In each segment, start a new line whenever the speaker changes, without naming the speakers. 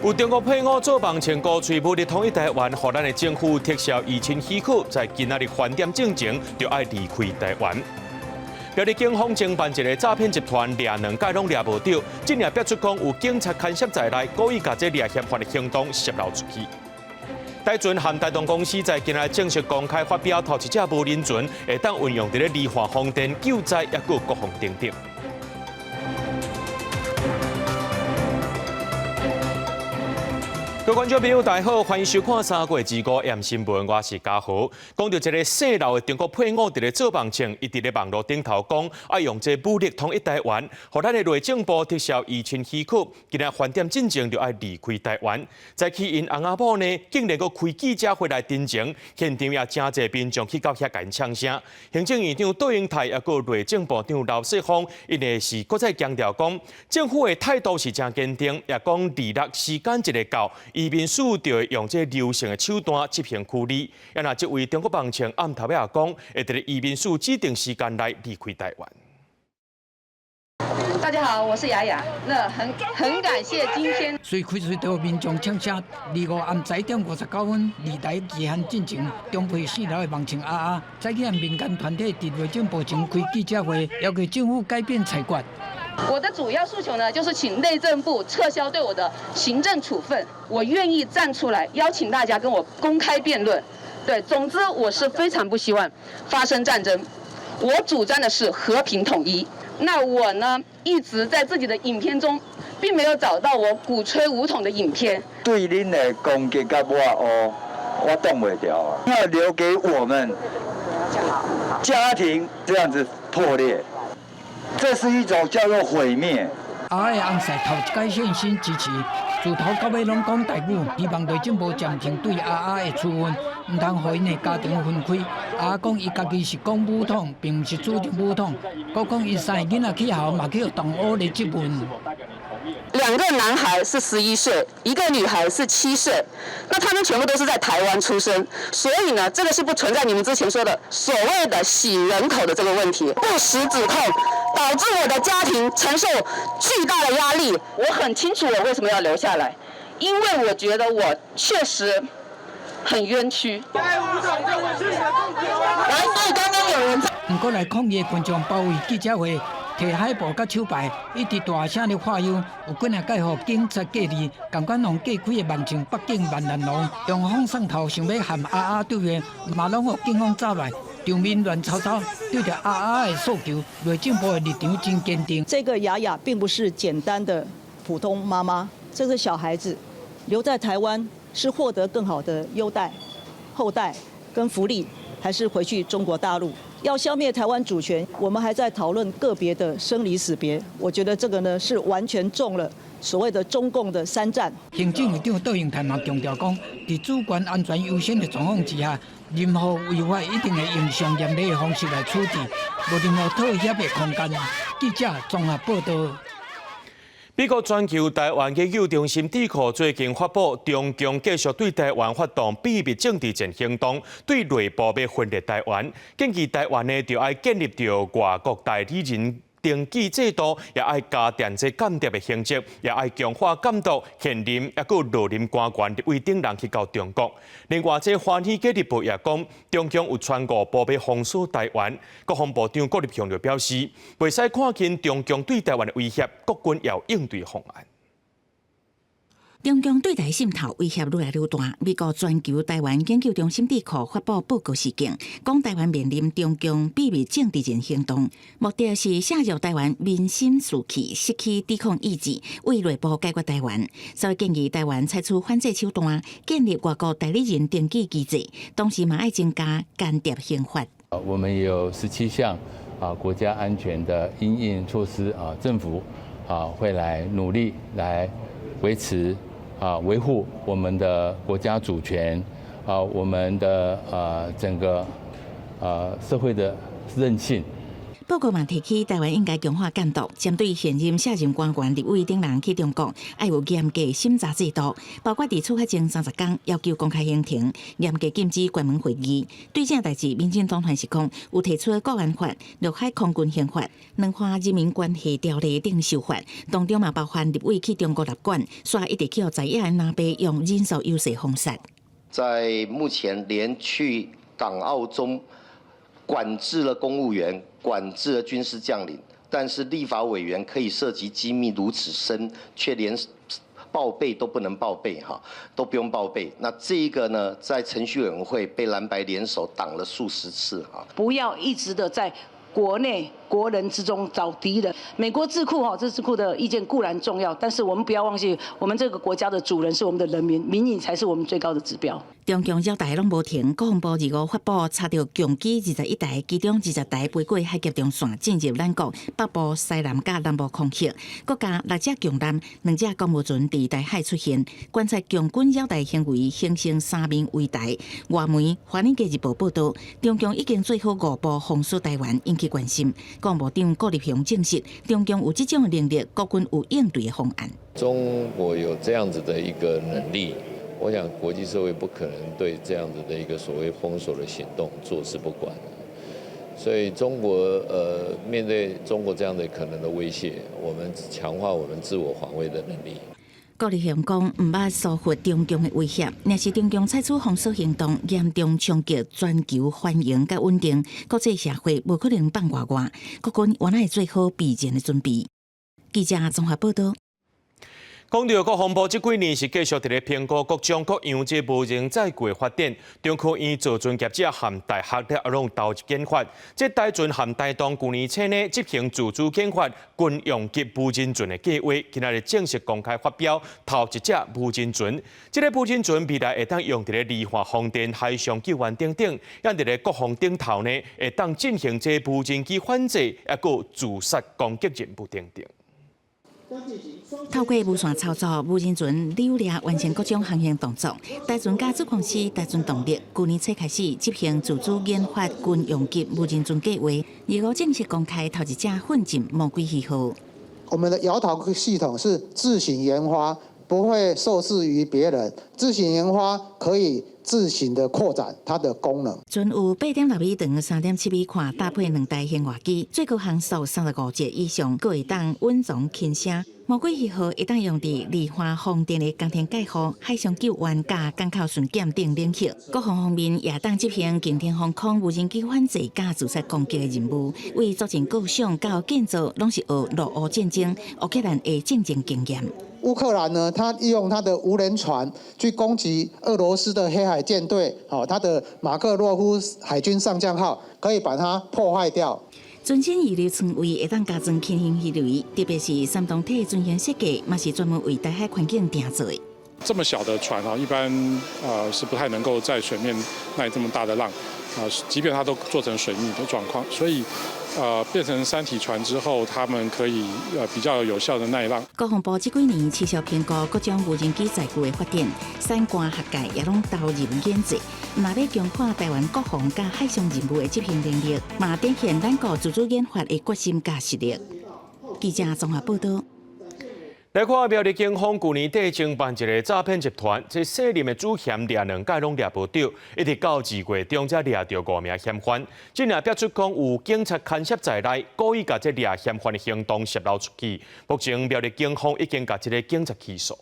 有中國配偶做網情鼓吹武力統一台灣，予咱的政府撤銷移親許可，在今仔日飯點進前就愛離開台灣。苗栗警方偵辦一个詐騙集團，掠兩擺攏掠無著，這領逼出講有警察牽涉在內，故意共這掠嫌犯的行動洩露出去。台船和台東公司在今日正式公開發表頭一隻無人船，會當運用佇咧離岸風電救災，抑閣國防等等。各位觀眾朋友，大家好，歡迎收看三月25 M 新聞，我是嘉豪。講著一个姓劉的中國配偶佇咧做網情，伊佇咧網路頂頭講，愛用這武力統一台灣，予咱的內政部撤銷移親許可，今仔飯點進前就愛離開台灣。早起𪜶翁仔某呢，竟然閣開記者會來陳情，現場也誠濟民眾去到遐共𪜶嗆聲。行政院長卓榮泰抑閣內政部長劉世鋒，𪜶呢是閣再強調講，政府的態度是誠堅定，也講二六時間一个到，移民署就會用這柔性的手段執行處理。啊若這位中國網情暗頭仔也講，會佇咧移民署指定時間內離開台灣。
大家好，我是雅雅。那很感謝今天。
隨開隨著民眾嗆聲，25暗10點59分，離台期限進前，中配姓劉的網情阿阿，早起民間團體佇內政部前開記者會，要求政府改變裁決。
我的主要訴求呢，就是請內政部撤銷對我的行政處分。我願意站出來，邀請大家跟我公開辯論。對，總之我是非常不希望發生戰爭。我主張的是和平統一。那我呢，一直在自己的影片中，並沒有找到我鼓吹武統的影片。
對恁的攻擊佮我哦，我擋袂牢啊！要留給我們家庭這樣子破裂，這是一種叫做毀滅。
阿的翁婿頭一擺現身支持，自頭到尾攏講台語，希望內政部暫停對阿阿的處分，毋通予𪜶的家庭分開。阿阿講伊家己是講武統，並毋是主張武統。閣講𪜶三个囡仔去學校嘛去予同學來質問。
兩個男孩是11歲，一個女孩是7歲，那他們全部都是在台灣出生，所以呢，這個是不存在你們之前說的所謂的洗人口的這個問題。不實指控，導致我的家庭承受巨大的壓力。我很清楚我為什麼要留下來，因為我覺得我確實很冤屈。來，所以剛剛有人在。
毋過來抗議的群眾包圍記者會，提海報佮手牌，一直大聲咧喝吆，有幾若擺予警察隔離，仝款予隔開的網情北景萬難龍，用風送頭想欲和阿阿對話，嘛攏予警方抓來，場面亂糟糟。對著阿阿的訴求，內政部的立場真堅定。
這個雅雅並不是簡單的普通媽媽，這個小孩子留在台灣是獲得更好的優待、厚待跟福利，還是回去中國大陸？要消滅台灣主權，我們還在討論個別的生離死別。我覺得這個呢是完全中了所謂的中共的三戰。
行政院長卓榮泰嘛強調講，佇主權安全優先的狀況之下，任何違法一定會用上嚴厲的方式來處置，無任何妥協的空間。記者綜合報道。
美國全球台灣研究中心智庫最近發布，中共繼續對台灣發動秘密政治戰行動，對內部欲分裂台灣。建議台灣呢，就愛建立著外國代理人登記制度，也愛加強這間諜的行跡，也愛強化監督現任抑閣落任官員立委等人去到中國。另外，這華爾街日報也講，中共有傳五步欲封鎖台灣。國防部長郭立雄就表示，袂使看輕中共對台灣的威脅，國軍有應對方案。
中共對台滲透威脅愈來愈大。美國全球台灣研究中心智庫發布報告示警，講台灣面臨中共秘密政治戰行動，目的是削弱台灣民心士氣，失去抵抗意志，為內部解決台灣。所以建議台灣採取反制手段，建立外國代理人登記機制，同時嘛愛增加間諜刑法。
我們有17項啊國家安全的因應措施啊，政府啊會來努力來維持啊維護我們的國家主權啊，我們的整個社會的韌性。
報告嘛提起台灣應該強化監督，針對現任、卸任官員、立委等人去中國，愛有嚴格審查制度，包括佇出發前30工要求公開行程，嚴格禁止關門會議。對這代誌，民進黨團是講有提出國安法、陸海空軍刑法、兩岸人民關係條例等修法，當中嘛包含立委去中國立館，煞一直去予在野的藍白用人數優勢封殺。
在目前連去港澳中管制了公務員，管制了軍事將領，但是立法委員可以涉及機密如此深，卻連報備都不能報備，哈，都不用報備。那這一個呢，在程序委員會被藍白聯手擋了數十次，哈。
不要一直的在國內國人之中找敵人。美國智庫哈，這智庫的意見固然重要，但是我們不要忘記，我們這個國家的主人是我們的人民，民意才是我們最高的指標。
中共擾台攏無停，國防部25發布查著共機21台，其中20台飛過海峽中線進入咱國北部、西南佮南部空域，閣加六隻共艦、兩隻公務船佇台海出現，觀察共軍擾台行為形成三面圍台。外媒《華爾街日報》報導，中共已經做好五步封鎖台灣，引起關心。國防部長顧立雄證實，中共有這種能力，國軍有應對的方案。
中國有這樣子的一個能力。我想國際社會不可能對這樣子的一個所謂封鎖的行動坐視不管，所以中國面對中國這樣的可能的威脅，我們強化我們自我防衛的能力。
顧立雄講，毋捌疏忽中共的威脅，若是中共採取封鎖行動，嚴重衝擊全球繁榮佮穩定，國際社會無可能放外外，國軍原來會做好備戰的準備。記者綜合報導。
講到國防部這幾年是繼續佇咧評估各種各樣這無人載具發展，中科院造船業者和大學咧攏投入研發。這台船和台東舊年初呢執行自主研發軍用級無人船的計劃，今仔日正式公開發標，頭一隻無人船。這个無人船未來會當用佇咧離岸風電、海上救援等等，猶佇咧國防頂頭呢，會當進行這無人機反制，抑閣自殺攻擊任務等等。
透過無線操作，無人船扭掠完成各種航行動作。台船佮子公司台船動力，舊年初開始執行自主研發軍用級無人船計劃，25正式公開頭一隻奮進魔鬼魚號。
我們的搖頭系統是自行研發，不會受制於別人。自行研發可以自行的擴展它的功能。
船有8.6米長、3.7米寬，搭配兩台舷外機，最高航速35節以上，閣會當穩裝輕聲。魔鬼魚號會當用佇離岸風電的工程蓋護、海上救援、佮港口巡檢等領域。國防方面也當執行近天防空無人機反制佮自殺攻擊的任務。為作戰構想到建造，攏是學俄烏戰爭、烏克蘭的戰爭經驗。
烏克蘭呢，他用他的無人船去攻擊俄羅斯的黑海艦隊，好，他的馬克洛夫海軍上將號可以把它破壞掉。
全新預留艙位會當加裝輕型魚雷，特別是三筒體船型設計，嘛是專門為台海環境訂做的。
這麼小的船啊，一般是不太能夠在水面耐這麼大的浪啊，即便它都做成水密的狀況，所以變成三體船之後，他們可以比較有效的耐浪。
國防部這幾年持續評估各種無人機載具的發展，產官學界也攏投入研製，若欲強化台灣國防佮海上任務的執行能力，嘛展現咱國自主研發的決心佮實力。記者綜合報導。
來看苗栗警方舊年底偵辦一个詐騙集團，這卸任的主嫌掠兩擺攏掠無著，一直到2月中才掠著五名嫌犯。這若逼出講有警察牽涉在內，故意共這掠嫌犯的行動洩露出去。目前苗栗警方已經共這个警察起訴。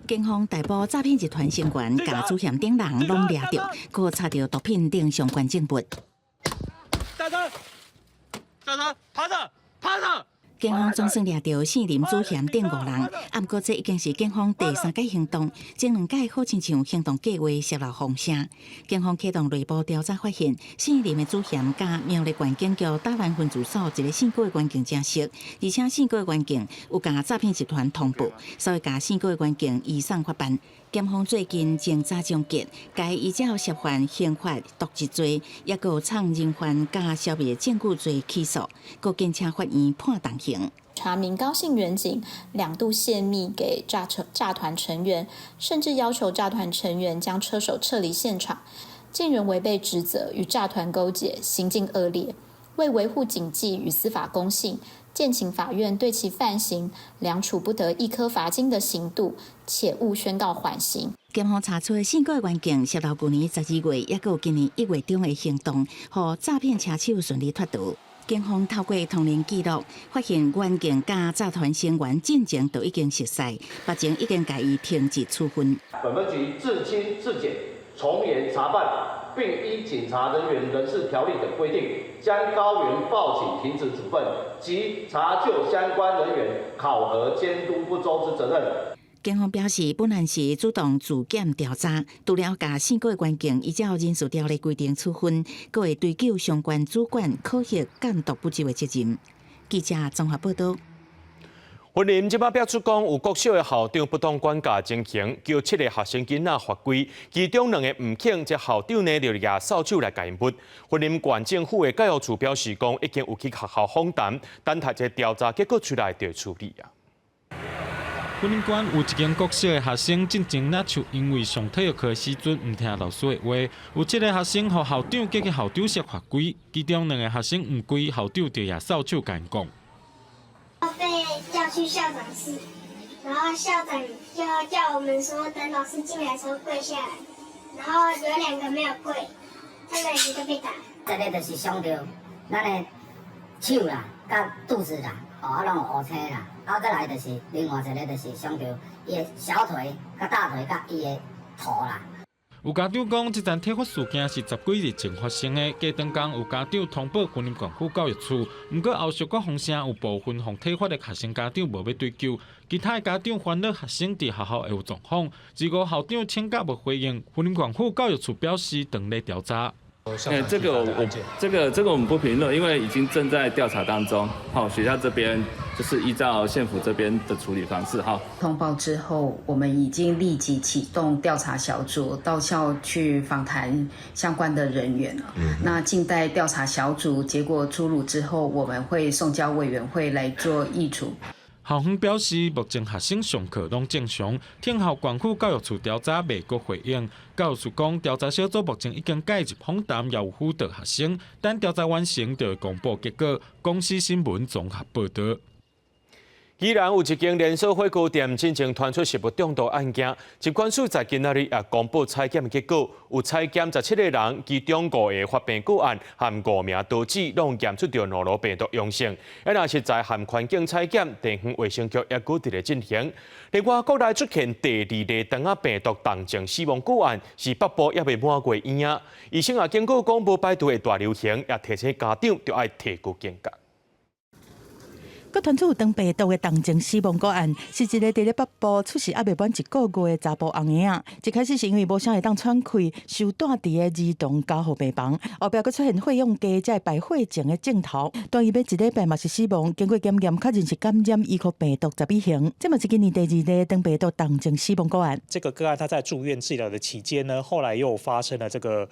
警方逮捕詐騙集團成員，共主嫌等人攏掠著，閣查著毒品等相關證物。
大哥，大哥，趴著，趴著。
警方總算掠著姓林主嫌等五人，毋過這已經是警方第三擺行動，前兩擺好親像行動計劃洩露風聲。警方啟動內部調查，發現姓林的主嫌佮苗栗縣警局大蘭分駐所一个姓郭的員警誠熟，而且姓郭的員警有共詐騙集團通報，所以共姓郭的員警移送法辦。檢方最近偵查終結，共依照涉犯刑法瀆職罪，抑閣有藏人犯佮消滅證據罪起訴，閣建請法院判重刑。
查明高姓員警兩度洩密給詐團成員，甚至要求詐團成員將車手撤離現場，竟然違背職責與詐團勾結，行徑惡劣。為維護警紀與司法公信，建請法院對其犯行量處不得易科罰金的刑度，且勿宣告緩刑。
檢方查出四個員警涉到舊年12月，抑閣有今年1月中的行動，予詐騙車手順利脫逃。警方透過通聯記錄，發現員警佮詐團成員進前就已經熟似，目前已經共伊停職處分。
本分局自清自檢，從嚴查辦，並依警察人員人事條例等規定，將高員報請停職處分及查究相關人員考核監督不周之責任。
警方表示，本案是主動自檢調查，除了共四個員警依照人事條例規定處分，閣會追究相關主管考核監督不周的責任。記者綜合報道。
雲林這擺表出講，有國小的校長不當管教情形，叫七个學生囡仔罰跪，其中兩个毋肯，這校長呢就舉掃帚來共𪜶拂。雲林縣政府的教育處表示講，已經有去學校訪談，等待這調查結果出來就會處理啊。
雲林縣有一間國小的學生，進前若像因為上體育課時陣毋聽老師的話，有七个學生予校長叫去校長室罰跪，其中兩个學生毋跪，校長就舉掃帚共𪜶講。
被叫去校長室，然後校長就叫我們說，等老師進來的時候跪下來，然後有兩個沒有跪，他們兩個就被打。
這个就是傷著咱的手啦，佮肚子啦，哦，啊，攏有烏青啦。啊，閣來就是另外一个就是傷著伊的小腿、佮大腿、佮伊的頭啦。
有家長講，這層體罰事件是十幾日前發生的，過當工有家長通報雲林縣府教育處，毋過後續閣風聲有部分予體罰的學生家長無欲追究，其他的家長煩惱學生佇學校會有狀況，至於校長請假無回應，雲林縣府教育處表示正咧調查。
欸，這個我這個我們不評論，因為已經正在調查當中。好，學校這邊就是依照縣府這邊的處理方式。哈，
通報之後，我們已經立即啟動調查小組到校去訪談相關的人員。那靜待調查小組結果出爐之後，我們會送交委員會來做議處。
校方表示，目前學生上課攏正常，聽候縣府教育處調查未閣回應。教育處講，調查小組目前已經介入訪談，也有輔導學生，等調查完成就會公布結果。公視新聞綜合報道。
宜蘭有一間連鎖火鍋店進前傳出食物中毒案件，疾管署在今仔日也公布採檢結果，有採檢17個人，其中五个發病個案和五名刀子攏驗出著諾羅病毒陽性。啊，若是在含環境採檢，地方衛生局也閣佇咧進行。另外，國內出現第二例腸仔病毒重症死亡個案，是北部猶未滿月嬰仔。醫生也警告講，無排除會大流行，也提醒家長著愛提高警覺。
閣傳出有腸病毒的重症死亡個案，是一個佇咧北部出世猶未滿一個月的查埔紅嬰仔。一開始是因為無啥會當喘氣，受帶佇个兒童加護病房，後壁閣出現血氧低，才會敗血症的症頭。斷伊欲一禮拜嘛是死亡，經過檢驗確認是感染伊可病毒11型，這嘛是今年第二例腸病毒重症死亡個案。
這個個案他在住院治療的期間呢，後來又發生了這個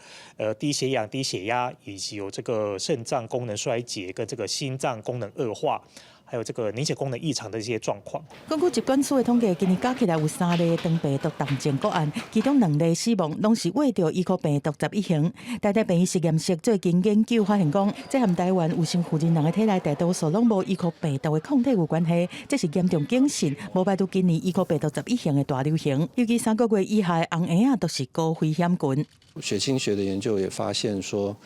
低血氧、低血壓，以及有這個腎臟功能衰竭跟這個心臟功能惡化。還有這個凝血功能異常的一些狀況。
根據疾管署的統計，今年加起來有三例腸病毒重症個案，其中兩例死亡，攏是患著伊可病毒十一型。台大病院實驗室最近研究發現講，這和台灣有身負責人的體內大多數攏無伊可病毒的抗體有關係，這是嚴重警訊，無排除今年伊可病毒十一型的大流行。尤其3個月以下的紅嬰仔都是高危險群。
血清學的研究也發現說，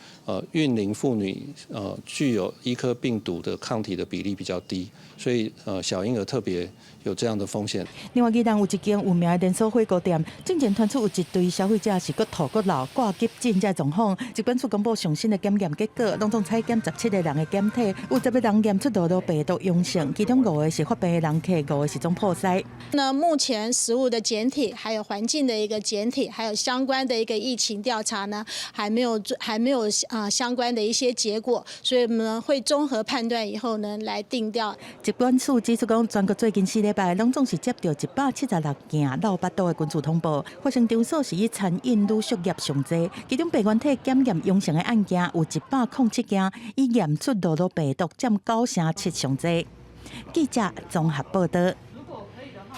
孕齡婦女具有伊科病毒的抗體的比例比較低，所以小嬰兒特別有這樣的風險。
另外，宜蘭有一間有名的連鎖火鍋店，進前傳出有一對消費者是閣吐閣漏掛急診這狀況，疾管署公布上新的檢驗結果，攏總採檢17個人的檢體，有10個人驗出諾羅病毒陽性，其中五個是發病的人客，五個是總鋪師。
那目前食物的檢體，還有環境的一個檢體，還有相關的一個疫情調查呢，還沒有相關的一些結果，所以我們會綜合判斷以後呢，來定調。
疾管署指出講，全國最近4禮拜，攏總是接著176件落腹肚的群聚通報，發生場所是以餐飲旅宿業上濟，其中病原體檢驗陽性的案件有107件，以驗出諾羅病毒佔9成7上濟。記者綜合報道。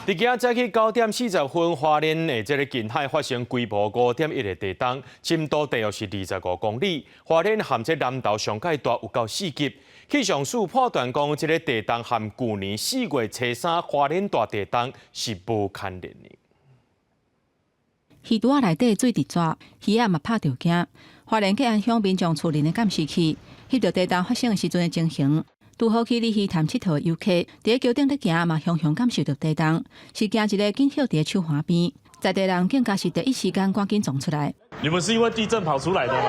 佇今仔早起9點40分，花蓮的這个近海發生規模5.1的地動，深度大約是25公里。花蓮和這南投上蓋大有到4級。氣象署判斷講，這个地動和舊年4月初3花蓮大地動是無牽連的。
魚櫥仔內底水直逝，魚仔嘛拍著驚。花蓮吉安鄉民眾厝內的監視器，翕著地動發生的時陣的情形。拄好去鯉魚潭𨑨迌的遊客，佇咧橋頂咧行嘛，雄雄感受著地動，是驚一个緊歇佇咧樹岸邊，在地人更加是第一時間趕緊衝出來。
你們是因為地震跑出來的嗎？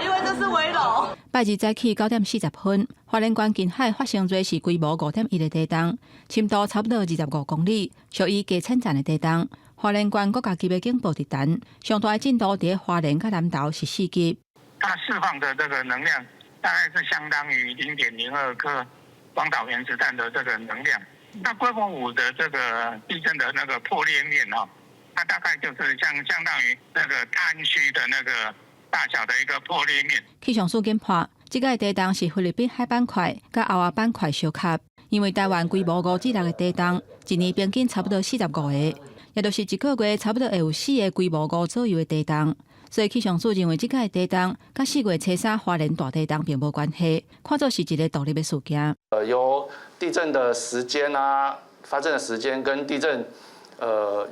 因為這是危樓。
拜二早起9點40分，花蓮縣近海發生芮氏規模5.1的地動，深度差不多25公里，屬於低淺層的地動。花蓮縣國家級的警報佇彈，上大的震度佇咧花蓮佮南投是4級。
它釋放的這個能量大概是相當於0.02顆廣島原子彈的這個能量。那規模5的這個地震的那個破裂面哦，它大概就是相當於那個大安區的那個大小的一個破裂面。
氣象署研判，這個地動是菲律賓海板塊佮歐亞板塊相合，因為台灣規模5至6個地動，一年平均差不多45個，也就是一個月差不多會有4個規模5左右的地動。所以氣象署認為，這個地動佮4月初3花蓮大地動並無關係，看作是一個獨立的事件。
由地震的時間啊，發生的時間跟地震，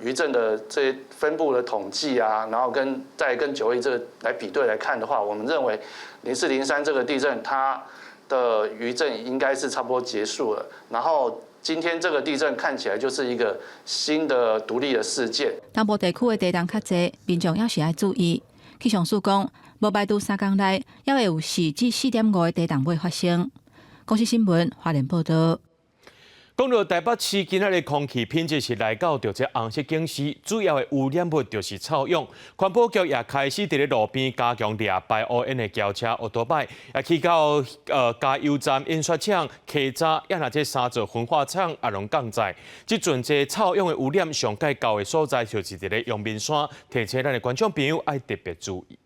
餘震的這些分布的統計啊，然後跟再跟9·1這個來比對來看的話，我們認為0403這個地震它的餘震應該是差不多結束了。然後今天這個地震看起來就是一個新的獨立的事件。
東部地區的地動較濟，民眾猶是愛注意。氣象署講，無排除3工內猶會有4至4.5個地動會發生。公視新聞花蓮報導。
講到台北市今仔日空氣品質是來到著這紅色警示，主要的污染物就是臭氧。環保局也開始佇咧路邊加強掠排烏煙的轎車、歐多擺，也去到加油站、印刷廠、溪閘，抑若這三座焚化廠也攏降載。這陣這臭氧的污染上蓋高的所在，就是佇咧陽明山，提醒咱的觀眾朋友愛特別注意。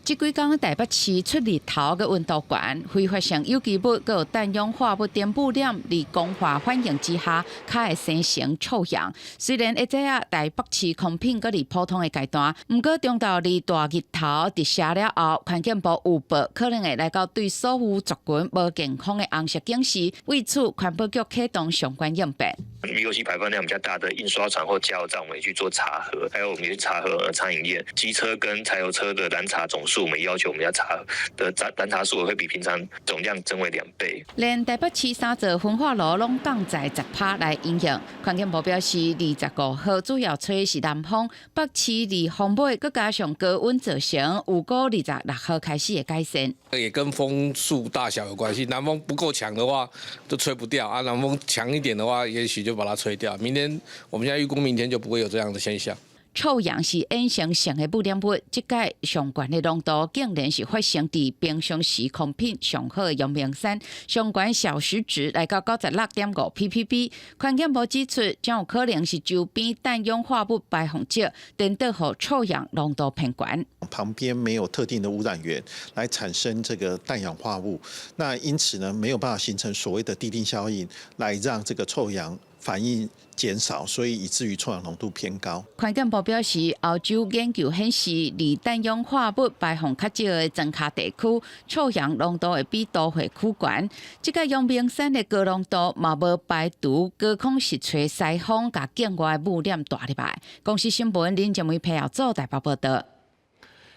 這幾工台北市出日頭閣溫度懸，揮發性有機物閣有氮氧化物等污染，佇光化反應之下，較會生成臭氧。雖然會知影台北市空品閣佇普通的階段，毋過中晝佇大日頭直射了後，環境部有報可能會來到對所有族群無健康的紅色警示，為此環保局啟動相關應變。
VOC 排放量比較大的印刷廠或加油站，我們去做查核，還有我們去查核餐飲業、機車跟柴油車的攔查總數，我們要求我們要查的攔查數會比平常總量增為2倍。
連台北市三座焚化爐攏降載10%來營業。環境部表示，25號主要吹是南風，北市佇風尾，閣加上高溫造成，預估26號開始會改善。
也跟風速大小有關係，南風不夠強的話，就吹不掉啊；南風強一點的話，也許就把它吹掉。明天我們現在預估明天就不會有這樣的現象。
臭氧是衍生性的污染物，這屆上懸的濃度竟然是發生佇平常時空品上好的陽明山，上懸小時值來到96.5 ppb。環境部指出，將有可能是周邊氮氧化物排放少，顛倒予臭氧濃度偏懸。
旁邊沒有特定的污染源來產生這個氮氧化物，那因此呢，沒有辦法形成所謂的滴定效應，來讓這個臭氧反應減少，所以以至於臭氧濃度偏高。
環境部表示，歐洲研究顯示，離氮氧化物排放較少的莊跤地區，臭氧濃度會比都會區懸。這個陽明山的高濃度嘛，無排除高空是吹西風，共境外污染帶入來。公視新聞林靜梅配合做台北報導。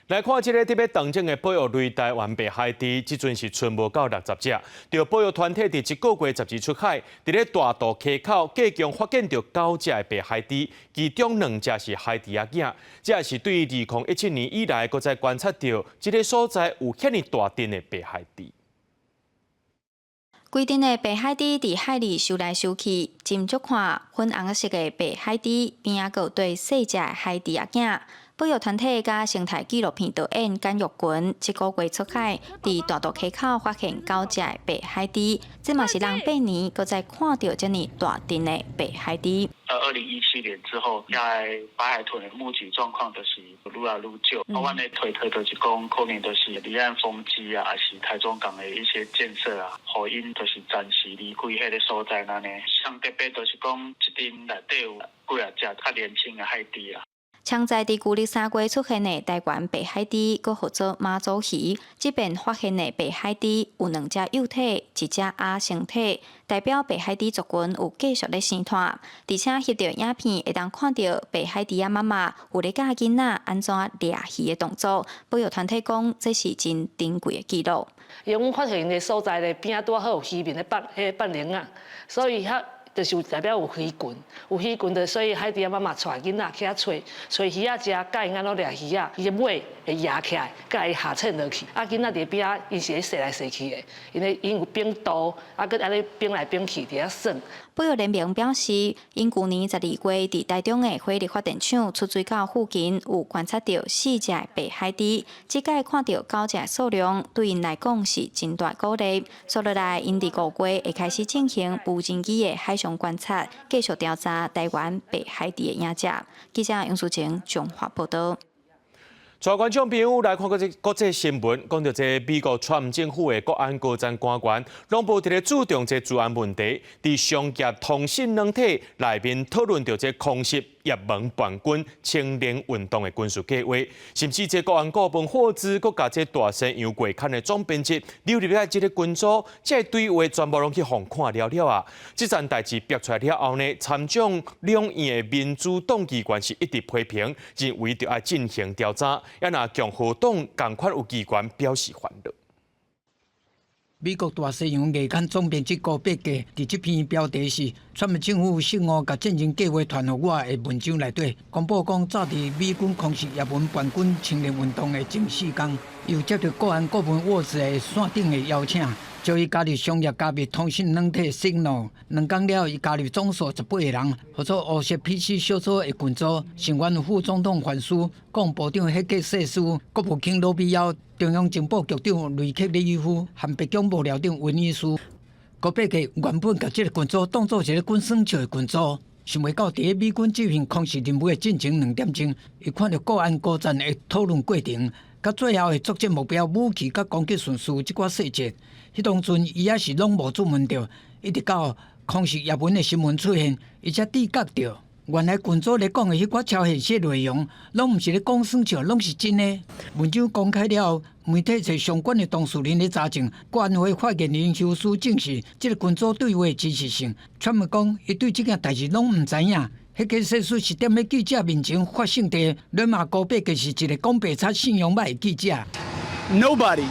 來看這个特別當前的保育類台灣白海豬，這陣是賰無夠60隻。著保育團體佇這個月12出海，佇咧大肚溪口計共發現著9隻的白海豬，其中2隻是海豬仔囝。這也是對2017年以來，閣再觀察著這个所在有遐爾大陣的白海豬。
規陣的白海豬佇海裡游來游去，斟酌看粉紅色的白海豬邊仔閣有對細隻的海豬仔囝。保育團體佮生態紀錄片導演簡玉群，這個月出海，佇大肚溪口發現九隻白海豬，這嘛是人百年閣再看著遮爾大陣的白海豬。
2017年之後，在白海豚的目擊狀況就是愈來愈少。阮的推測就是講，可能就是離岸風機啊，抑是台中港的一些建設啊，予𪜶就是暫時離開彼个所在按呢。上特別就是講，這陣內底有幾仔隻較年輕的海豬啊。
搶在佇舊曆3月出現的台灣白海豬，閣號做媽祖魚。這遍發現的白海豬有兩隻幼體，一隻亞成體，代表白海豬族群有繼續咧生湠。而且翕著影片會當看著白海豬仔媽媽有咧教囡仔按怎掠魚的動作。保育團體講，這是真珍貴的記錄。
因為阮發現的所在咧，邊仔拄好有漁民咧放彼放網仔，所以遐就是有代表有魚群，有魚群的，所以海豬仔媽媽帶囡仔去遐揣揣魚仔食，教𪜶按怎掠魚仔，伊的尾會搖起來，共伊下潜落去。啊，囡仔佇邊仔，𪜶是咧踅來踅去的，𪜶咧𪜶有反肚，啊，閣按呢反來反去佇遐耍。
保育聯盟表示，𪜶舊年12月佇台中的火力發電廠出水口附近有觀察著四隻白海豬，這擺看著九隻數量，對𪜶來講是真大鼓勵。紲落來，𪜶佇5月會開始進行無人機的海上觀察，繼續調查台灣白海豬的影跡。記者楊淑晴綜合報導。
帶觀眾朋友來看國際國際新聞，講著這美國川普政府的國安高層官員，攏無特別注重這資安問題，佇商業通訊軟體內面討論著這空襲也門叛軍青年運動的軍事計劃，甚至這國安顧問霍茲閣共這大西洋月刊的總編輯溜入來這个群組，這對話全部攏去予看了了啊！這件代誌爆出來了後呢，參眾兩院的民主黨議員是一直批評，認為著愛進行調查。也若共和黨仝款有議員表示煩惱。
美國大西洋月刊總編輯高伯格佇這篇標題是“川普政府失誤共戰爭計劃傳予我”的文章內底，公布講，早佇美軍空襲也門叛軍青年運動的前四工，有接著國安顧問沃茲的線頂的邀請，召伊加入商業加密通訊軟體 Signal。2工了後，伊加入總數18個人，號做烏色 PC 小組的群組，成員副總統范斯、國防部長赫格塞斯、國務卿魯比歐、中央情報局長雷克里夫和白宮幕僚長溫伊斯。高伯格原本共這个群組當做一个滾耍笑的群組，想袂到佇咧美軍執行空襲任務的進前2點鐘，伊看著國安高層的討論過程，佮最後的作戰目標、武器佮攻擊順序這寡細節，彼當陣伊猶是攏無注問著，一直到空襲也門的新聞出現，伊才知覺著，原來群組咧講的彼寡超現實內容，攏毋是咧講耍笑，攏是真的。文章公開了後，媒體揣相關的當事人咧查證，國安會發言人休斯證實這个群組對話的真實性。川普講，伊對這件代誌攏毋知影。彼個事實是踮咧記者面前發生的。呂馬高伯格是一个講白賊、信用䆀的記者。
Nobody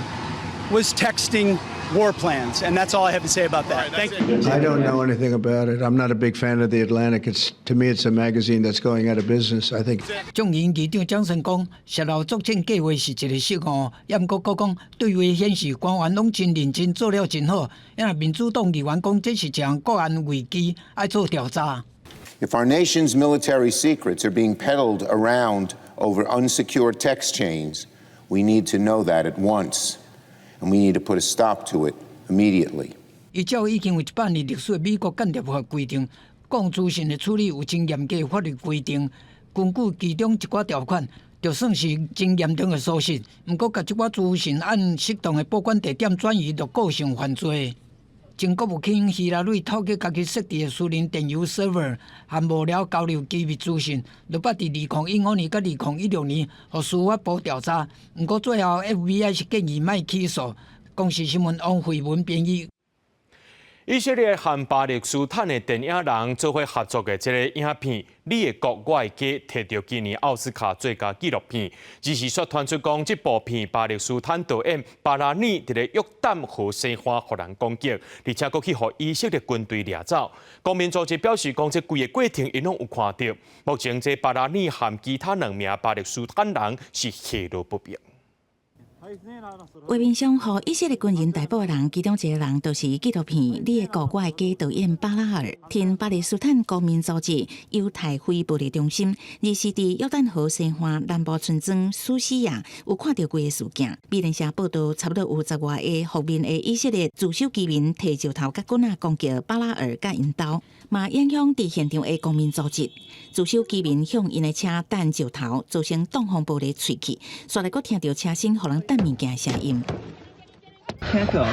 was texting war plans, and that's all I have to say about that. Thank you.
I don't know anything about it. I'm not a big fan of the Atlantic. It's to me, it's a magazine that's going out of business. I think.
眾議院議長江森講，洩露作戰計劃是一个失誤，也毋過閣講對話顯示官員攏真認真做了真好。因為民主黨議員講，這是一項國安危機，愛做調查。
If our nation's military secrets are being peddled around over unsecure text chains, we need to know that at once, and we need to put a stop to it immediately.
依照已經有100年歷史的美國間諜法規定，講資訊的處理有真嚴格的法律規定。根據其中一寡條款，就算是真嚴重的疏失，毋過共這寡資訊按適當的保管地點轉移，就構成犯罪。前國務卿希拉蕊透過家己設置的私人電郵 server 和幕僚交流機密資訊，就捌佇2015年佮2016年予司法部調查，毋過最後 FBI 是建議莫起訴。公視新聞王慧文編譯。
以色列和巴勒斯坦的電影人做伙合作的這个影片《你的國我的家》，摕著今年奧斯卡最佳紀錄片。只是說傳出講，這部片巴勒斯坦導演巴拉尼佇咧約旦河西岸予人攻擊，而且閣去予以色列軍隊掠走。公民組織表示講，這規个過程𪜶攏有看著。目前這巴拉尼和其他兩名巴勒斯坦人是下落不明。
畫面上，予以色列軍人逮捕的人，其中一个人就是紀錄片《你的國我的家》導演巴拉爾，親巴勒斯坦公民組織猶太非暴力中心，而是佇約旦河西岸南部村莊蘇西亞有看著規个事件。美聯社報道，差不多有十外个覆面的以色列自守居民提石頭佮棍仔攻擊巴拉爾佮𪜶兜，嘛影響佇現場的公民組織。自守居民向𪜶的車擲石頭，造成擋風玻璃碎去，煞來閣聽著車身予人擲物件的聲音。
Careful,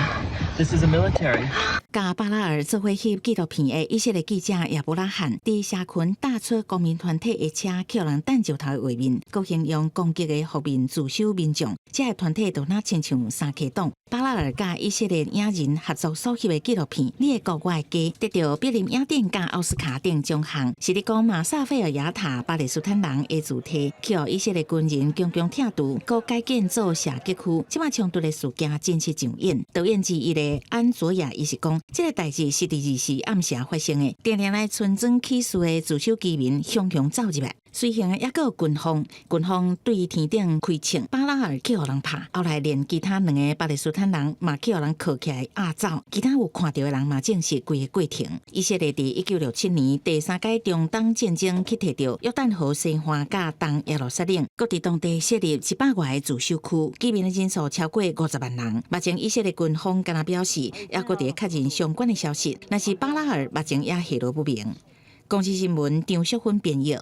this is a military.
佮巴拉爾做伙翕紀錄片的以色列記者亞伯拉罕，佇社群打出公民團體的車予人擲石頭的畫面，閣形容攻擊的覆面自守民眾，這个團體就若親像三溪黨。巴拉爾佮以色列影人合作所翕的紀錄片《你的國我的家》，得著柏林影展佮奧斯卡等獎項，是咧講馬薩菲爾雅塔巴勒斯坦人的住宅，予以色列軍人強強拆除，閣改建做射擊區。這擺衝突的事件真實上演。導演之一的安卓亞伊是講，這个代誌是佇二四暗時發生的，定定來村莊起事的自守居民洶洶走入來。隨行的猶閣有軍方，軍方對天頂開槍，巴拉爾去予人拍，後來連其他兩个巴勒斯坦人嘛去予人銬起來押走，其他有看著的人嘛證實規个過程。以色列佇1967年第三屆中東戰爭去提著約旦河西岸佮東耶路撒冷，閣佇當地設立100外个自守區，居民的人數超過50萬人。目前以色列軍方敢若表示，猶閣佇確認相關的消息，但是巴拉爾目前也下落不明。公視新聞張淑芬編譯。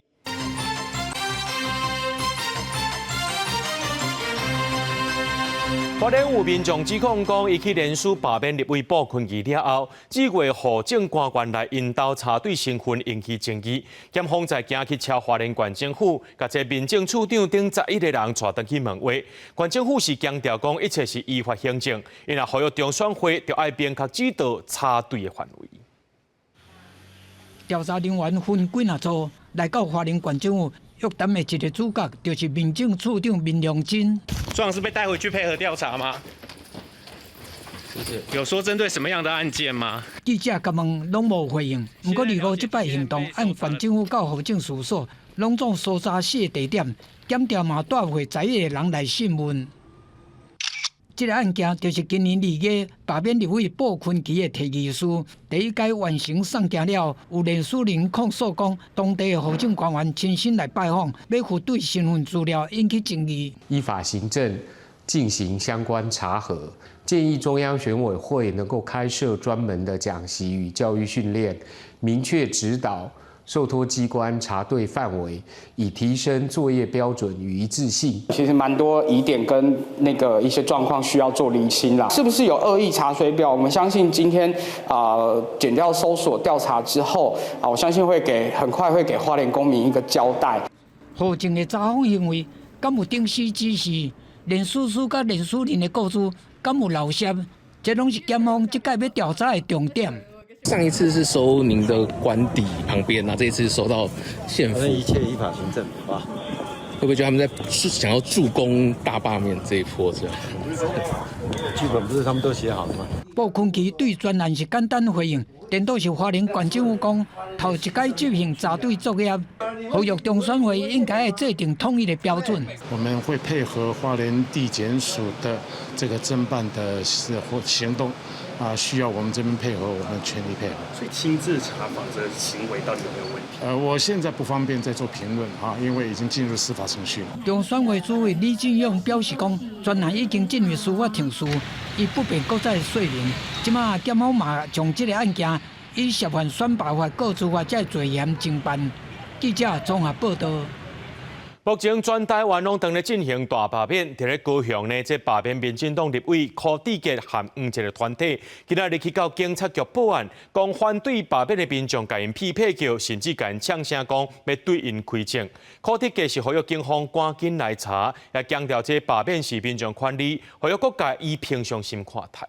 花蓮有民眾指控講，伊去連署罷免立委布坤琪了後，指月戶政官員來𪜶兜查對身份引起爭議，檢方再行去敲花蓮縣政府，共這民政處長等11個人帶轉去問話。縣政府是強調講，一切是依法行政，伊若呼籲中選會著愛明確指導查對的範圍。
調查人員分幾若組來到花蓮縣政府。約談的一個主角就是民政處長民良珍。
狀是被帶回去配合調查嗎？是不是有說針對什麼樣的案件嗎？
記者共問攏無回應。毋過二五這擺行動，按縣政府到戶政事務所，攏總搜查四个地點，檢調嘛帶回11個人來訊問。這个案件就是今年2月罷免立委布坤琪的提議書，第一階完成送件了，有連署人控訴講，當地的戶政官員親身來拜訪，欲核對身份資料，引起爭議。
依法行政，進行相關查核，建議中央選委會能夠開設專門的講習與教育訓練，明確指導受託機關查對範圍，以提升作業標準與一致性。
其實蠻多疑點跟那個一些狀況需要做釐清啦，是不是有惡意查水表？我們相信今天檢調搜索調查之後啊，我相信會給很快會給花蓮公民一個交代。
戶政的查訪行為，敢有頂死指示？連署書佮連署人的故事，敢有漏攝？這攏是檢方這擺欲調查的重點。
上一次是收您的官邸旁邊，那這一次收到縣府。
一切依法行政，啊，
會不會覺得他們在是想要助攻大罷免這一波？這樣？
劇本不是他們都寫好了嗎？
布坤琪對專案是簡單回應，顛倒是花蓮縣政府講，頭一擺執行查對作業，呼籲中選會應該制定統一的標準。
我們會配合花蓮地檢署的這個偵辦的行動。啊，需要我們這邊配合，我們全力配合。
所以親自查訪這個行為到底有沒有問題？
我現在不方便再做評論啊，因為已經進入司法程序了。
中選會主委李進勇表示講，專案已經進入司法程序，伊不便閣再說明。這馬檢方嘛將這个案件以涉犯選罷法、告訴法這罪嫌偵辦。記者綜合報道。
目前全台灣攏正咧進行大罷免，佇咧高雄呢，這罷免民進黨立委柯志杰和黃捷的團體，今仔日去到警察局報案，講反對罷免的民眾共𪜶批評叫，甚至共𪜶嗆聲講欲對𪜶開槍。柯志杰是呼籲警方趕緊來查，也強調這罷免是民眾權利，呼籲各界以平常心看待。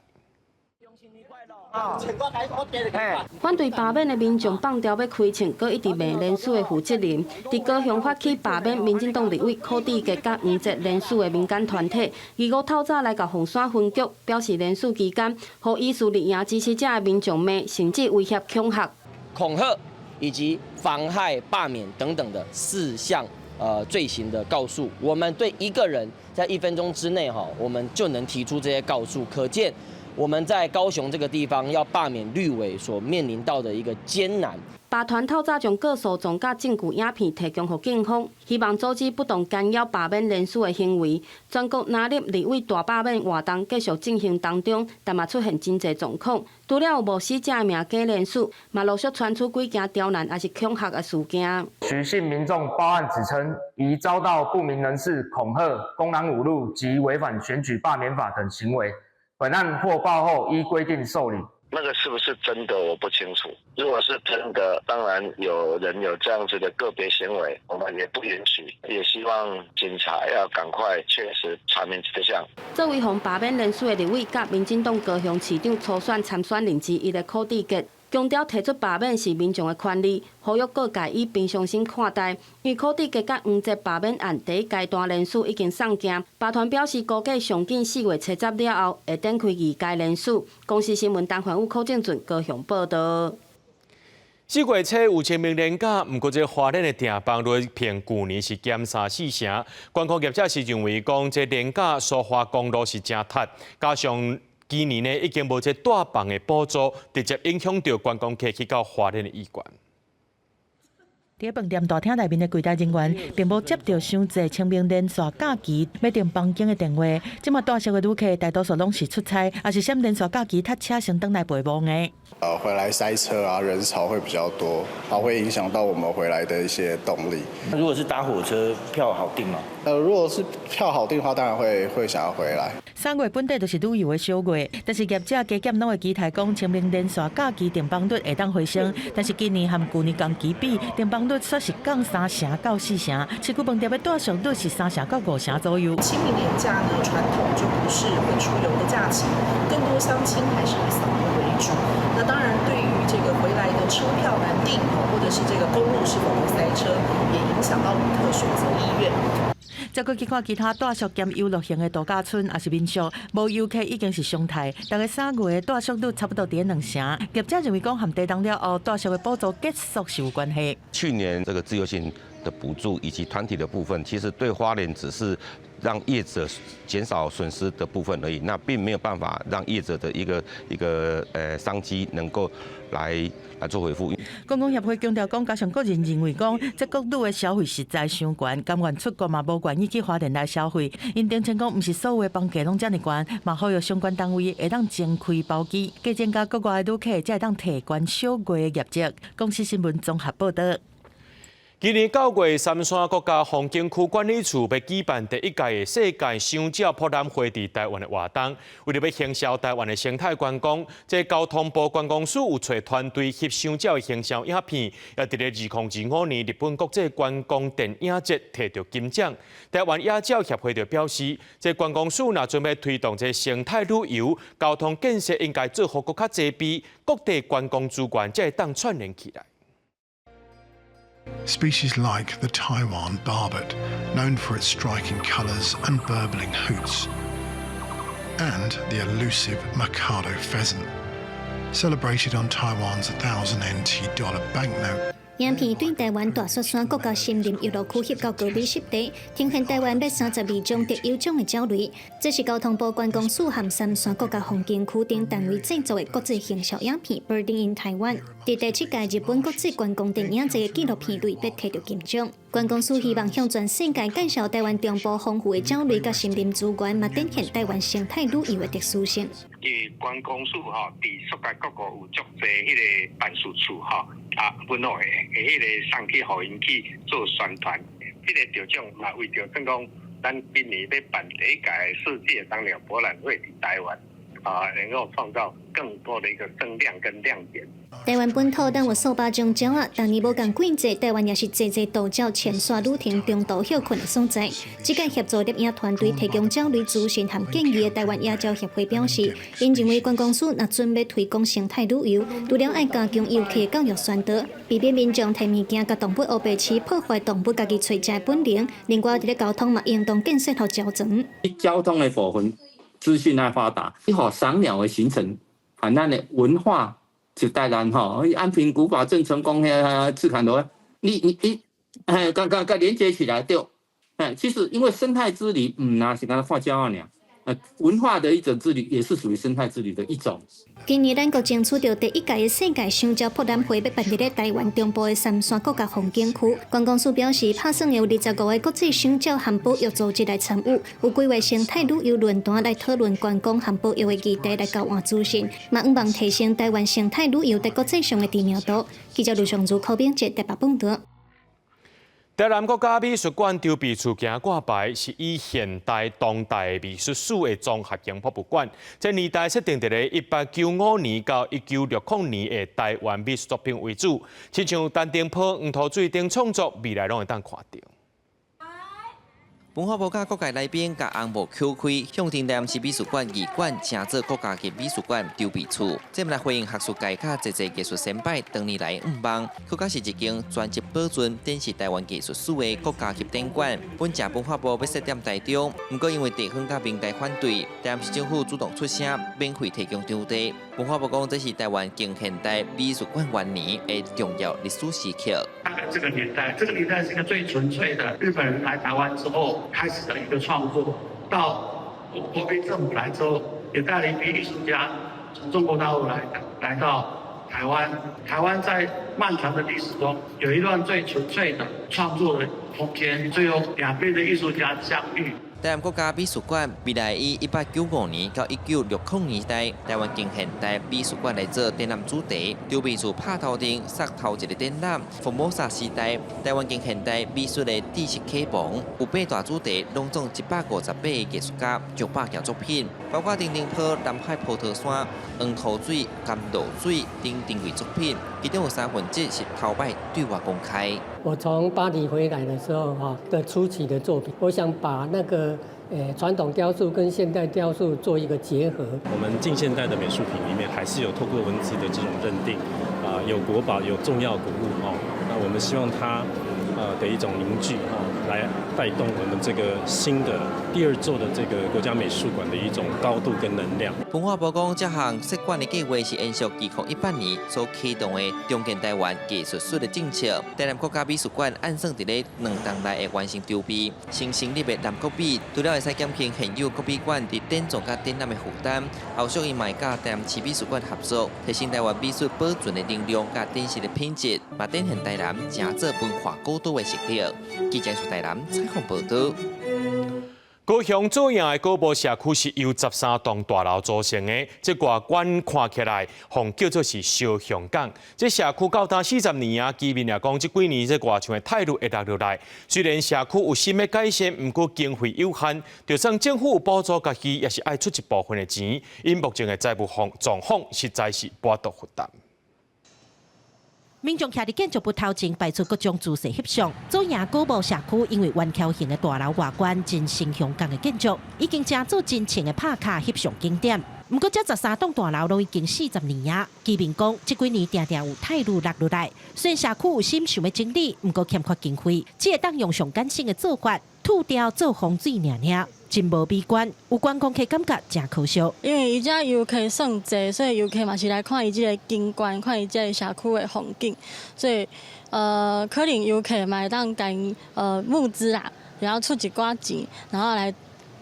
反對罷免的民眾放條欲開槍，閣一直罵連署的負責人。佇高雄發起罷免民進黨立委柯志杰佮黃捷連署的民間團體，二五透早來到鳳山分局，表示連署期間，予疑似綠營支持者的民眾罵，甚至威脅恐嚇、
恐嚇以及妨害罷免等等的四項
罪行的告訴，我們對一個人在1分鐘之內哈，我們就能提出這些告訴，可見我們在高雄這個地方要罷免綠委所面臨到的一個艱難。
罷團透早將告訴狀佮證據影片提供予警方，希望阻止不當干擾罷免連署的行為。全國藍綠立委大罷免活動繼續進行當中，但嘛出現真濟狀況。除了有無死者的名假連署，嘛陸續傳出幾件刁難抑是恐嚇的事件。
許姓民眾報案指稱，疑遭到不明人士恐嚇、公然侮辱及違反選舉罷免法等行為。本案獲報後，依規定受理。
那個是不是真的，我不清楚。如果是真的，當然有人有這樣子的個別行為，我們也不允許。也希望警察要趕快確實查明真相。
作為予罷免連署的立委，佮民進黨高雄市長初選參選人之一的柯志杰，強調提出罷免是民眾的權利，呼籲各界以平常心看待。因為柯志杰佮黃捷罷免案第一階段連署已經送件，罷團表示估計上緊4月70了後會展開二階連署。公視新聞陳環宇、柯正俊高雄報道。
4月初有清明連假，毋過這花蓮的訂房率比舊年是減三四成。觀光業者是認為講，這連假蘇花公路是誠塞，加上今年呢已經無這帶房的補助，直接影響著觀光客去到花蓮的意願。
佇飯店大廳內面的櫃檯人員，並無接著傷濟清明連續假期欲訂房間的電話。這馬大數的旅客大多數攏是出差，抑是閃連續假期塞車先轉來陪墓的。
回來塞車啊，人潮會比較多，啊，會影響到我們回來的一些動力。
如果是搭火車票好訂嗎？
如果是票好訂的話，當然會想要回來。
3月本底就是旅遊的小月，但是業者加減攏會期待講清明連續假期訂房率會當回升，但是今年和舊年同期比，訂房率煞是降3成到4成，市區飯店的住宿率是3成到5成左右。
清明連假呢，傳統就不是會出遊的假期，更多鄉親還是以掃墓為主。那當然，對於這個回來的車票難訂，或者是這個公路是否會塞車，也影響到旅客選擇意願。
再閣去看其他住宿兼遊樂型的度假村，抑是民宿，無遊客已經是常態。逐个3月的住宿率差不多佇2成。業者認為講，和地動了後，住宿的補助結束是有關係。
去年這個自由行的補助以及團體的部分，其實對花蓮只是讓業者減少損失的部分而已，那並沒有辦法讓業者的一個商機能夠來做回復。
觀光協會強調講，加上個人認為講，這國旅的消費實在傷懸，甘願出國嘛無願意去花蓮來消費。𪜶聲稱講，毋是所有的房價攏遮爾懸，嘛呼籲相關單位會當增開包機，加增加國外的旅客，才會當提懸小月的業績。公視新聞綜合報導。
今年9月，三山國家風景區管理處欲舉辦第一屆的世界賞鳥博覽會佇台灣的活動，為著欲行銷台灣的生態觀光，這交通部觀光署有揣團隊翕賞鳥的行銷影片，也佇咧2025年日本國際觀光電影節提著金獎。台灣野鳥協會就表示，這觀光署若準備推動這生態旅遊，交通建設應該做予閣較齊備，各地觀光資源才會當串聯起來。
Species like the Taiwan barbet, known for its striking colors and burbling hoots, and the elusive Mikado pheasant, celebrated on Taiwan's 1,000 NT dollar banknote.
影片對台灣大雪山國家森林遊樂區翕到高美濕地，呈現台灣欲32種特有種的鳥類。這是交通部觀光署和三山國家風景區等單位製作的國際行銷影片《Birding in Taiwan》。佇第七屆日本國際觀光電影節紀錄片類別提著金獎。觀光署希望向全世界介紹台灣中部豐富的鳥類佮森林資源，嘛展現台灣生態旅遊的特殊性。
因為觀光署吼，佇世界各國有足濟彼个辦事處吼，啊，阮攏會彼个送去予𪜶去做宣傳。這个著獎嘛，為著算講，咱今年欲辦第一屆世界賞鳥博覽會佇台灣，啊，能夠創造更多的一個聲量跟亮點。
台灣本土當有數百種鳥仔，逐年無仝季節，台灣也是濟濟渡鳥遷徙旅程中途歇睏的所在。這個協助攝影團隊提供鳥類資訊和建議的台灣野鳥協會表示，𪜶認為觀光署若準欲推廣生態旅遊，除了愛加強遊客教育宣導，避免民眾提物件共動物烏白飼，破壞動物家己揣食的本能。另外，佇咧交通嘛，應當建設予周全。
交通的部分資訊愛發達，你予賞鳥的行程，和咱的文化。就台南吼，安平古堡、鄭成功遐赤崁樓，你哎，共共共連接起來對。哎，其實因為生態之旅，毋是干焦看鳥仔爾。文化的一種之旅，也是屬於生態之旅的一種。
今年咱國爭取著第一屆的世界賞鳥博覽會，欲辦佇咧台灣中部的杉山國家風景區。觀光署表示，拍算會有25個國際賞鳥和保育組織來參與，有規劃生態旅遊論壇來討論觀光和保育的議題來交換資訊，嘛向望提升台灣生態旅遊佇國際上的知名度。記者盧尚如、柯炳哲台北報導。
台南國家美術館籌備處今掛牌，是以現代、當代美術史的綜合型博物館。這年代設定佇咧1895年到1960年的台灣美術作品為主，親像陳澄波、黃土水等創作，未來攏會當看著。
文化部佮各界來賓共紅幕叩開，向台南市美術館二館成做國家級美術館籌備處，這嘛來回應學術界佮濟濟藝術先輩多年來向望，閣較是一間專職保存展示台灣藝術史的國家級展館。本來文化部欲設點台中，毋過因為地方佮民代反對，台南市政府主動出聲，免費提供場地。文化部講，這是台灣近現代美術館元年的重要歷史時刻。
大概這個年代，這個年代是一個最純粹的日本人來台灣之後開始的一個創作，到國民政府來之後，也帶了一批藝術家從中國大陸來到台灣。台灣在漫長的歷史中，有一段最純粹的創作的空間，最後兩邊的藝術家相遇。
台南國家美術館未來以1895年到1960年代台灣近現代美術館來做展覽主題，籌備處拍頭陣，殺頭一個展覽《福摩薩時代》台灣近現代美術的知識啟蒙，有八大主題，攏總158個藝術家，上百件作品，包括陳澄波、南海葡萄山、黃土水、甘露水等珍貴作品，其中有三分之一是頭擺對外公開。
我從巴黎回來的時候，哈的初期的作品，我想把那個傳統雕塑跟現代雕塑做一個結合。
我們近現代的美術品裡面，還是有透過文字的這種認定，啊，有國寶，有重要古物哦。那我們希望它，的一種凝聚哦，來帶動我們這個新的第二座的這個國家美術館的一種高度跟能量。
文化部講，這項設館的計劃是延續2018年所啟動的重建台灣藝術史的政策。台南國家美術館按算佇咧2冬內會完成籌備，新成立的南國美，除了會使減輕現有國美館佇展藏佮展覽的負擔，後續伊嘛會佮台南市美術館合作，提升台灣美術保存的能量佮展示的品質，嘛展現台南誠做文化古都的實力。記者從台南採訪報導。
高雄左營的古埔社區是由13棟大樓組成的，這外觀看起來，予叫做是燒香港。這社區到今40年啊，居民也講，這幾年這外牆的苔鷸會落落來。雖然社區有心欲改善，毋過經費有限，就算政府有補助，家己也是愛出一部分的錢。𪜶目前的財務狀況實在是無法度負擔。
民眾徛佇建築物頭前擺出各種姿勢翕相。左營古埔社區因為圓柱形的大樓外觀，真像香港的建築，已經成做真正的拍卡翕相景點。毋過這13棟大樓攏已經40年啊。居民講，這幾年定定有苔鷸落落來。雖然社區有心想欲整理，毋過欠缺經費，只會當用上簡省的做法，塗雕做風水爾爾，真無美觀。有觀光客感覺誠可惜。
因為伊遮遊客算濟，所以遊客嘛是來看伊這个景觀，看伊這个社區的風景，所以可能遊客嘛會當共募資啦，然後出一寡錢，然後來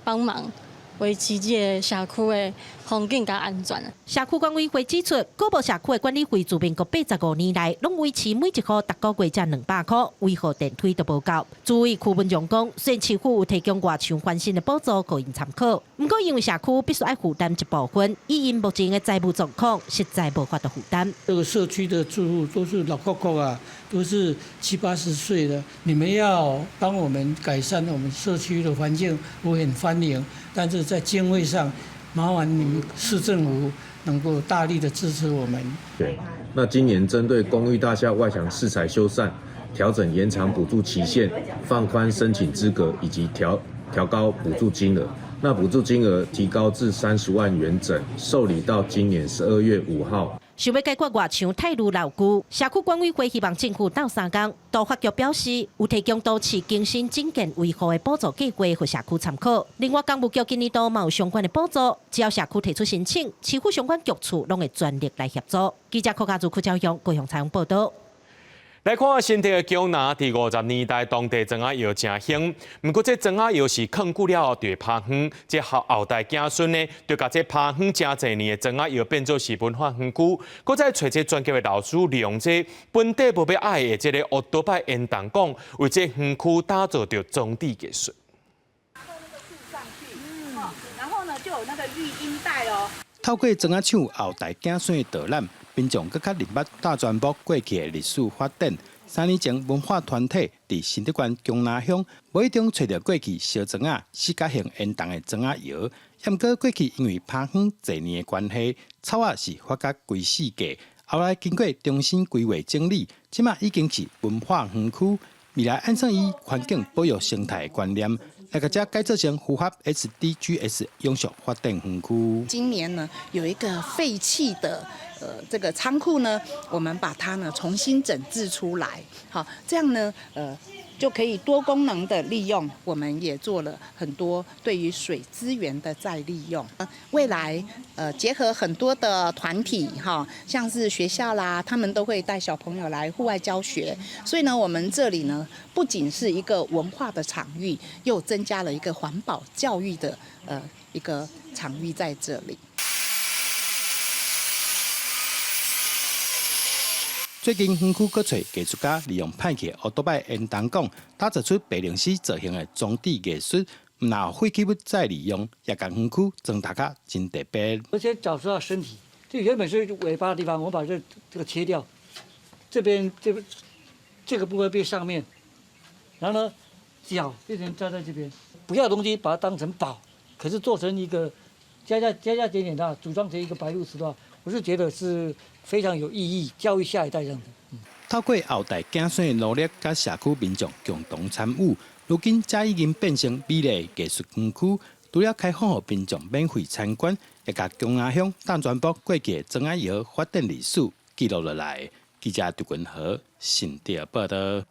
幫忙維持這个社區的風景佮安全。
社區管委會指出，古埔社區的管理費自民國85年來，攏維持每一戶逐個月才200箍，維護電梯都無夠。主委區文榮講，雖然市府有提供外牆翻新的補助，予𪜶參考，毋過因為社區必須愛負擔一部分，以𪜶目前的財務狀況，實在無法度負擔。
這個社區的住戶都是老扣扣啊，都是七八十歲的，你們要幫我們改善我們社區的環境，我很歡迎，但是在經費上，麻煩你們市政府能夠大力的支持我們。
對，那今年針對公寓大廈外牆飾材修繕、調整延長補助期限、放寬申請資格以及調高補助金額。那補助金額提高至30萬元整，受理到今年12月5號。
想欲解決外牆苔鷸老舊，社區管委會希望政府鬥相共。都發局表示，有提供都市更新整建維護的補助計劃，予社區參考。另外，工務局今年度嘛有相關的補助，只要社區提出申請，市府相關局處攏會全力來協助。記者柯家祖、柯昭勇高雄採訪報導。
來看新竹的薑林，佇50年代當地庄仔窯誠興，毋過這庄仔窯是囥久了後就會拋荒，這後後代子孫呢，就共這拋荒誠濟年的庄仔窯變做是文化園區，閣再揣這專業的老師，利用這本地無欲愛的這个烏多擺煙囱管，為這園區打造著裝置藝術。
然後呢，就有那個育嬰袋哦。
透過庄仔廠後代子孫的導覽，民眾閣較認捌大專木過去的歷史發展。3年前，文化團體佇新竹縣薑林鄉，無意中揣著過去燒庄仔四角形煙囱的庄仔窯。毋過過去因為拋荒濟年的關係，草仔是發甲規四界。後來經過重新規劃整理，這馬已經是文化園區。未來按算以環境保育生態的觀念，來共這改造成符合 SDGs 永續發展園區。
今年呢，有一個廢棄的這個倉庫呢，我們把它呢重新整治出來，好，這樣呢，就可以多功能的利用。我們也做了很多對於水資源的再利用。未來結合很多的團體哈，像是學校啦，他們都會帶小朋友來戶外教學。所以呢，我們這裡呢，不僅是一個文化的場域，又增加了一個環保教育的一個場域在這裡。
最近園區閣揣藝術家利用歹去的烏多擺煙囱管，打造出白龍絲造型的裝置藝術，毋但廢棄物再利用，也共園區裝飾甲真特別。
而且找出它身體，這原本是尾巴的地方，我把這個切掉，這邊這個部分變上面，然後呢，腳變成站在這邊，不要東西把它當成寶，可是做成一個加加加加減減的組裝成一個白鷺鷥的話，我是覺得是非常有意義，教育下一代這樣子。
透過後代子孫的努力，佮社區民眾共同參與，如今這已經變成美麗藝術園區。除了開放予民眾免費參觀，也共薑林鄉大專埔過去的庄仔窯發展歷史記錄落來。記者張君和新竹報導。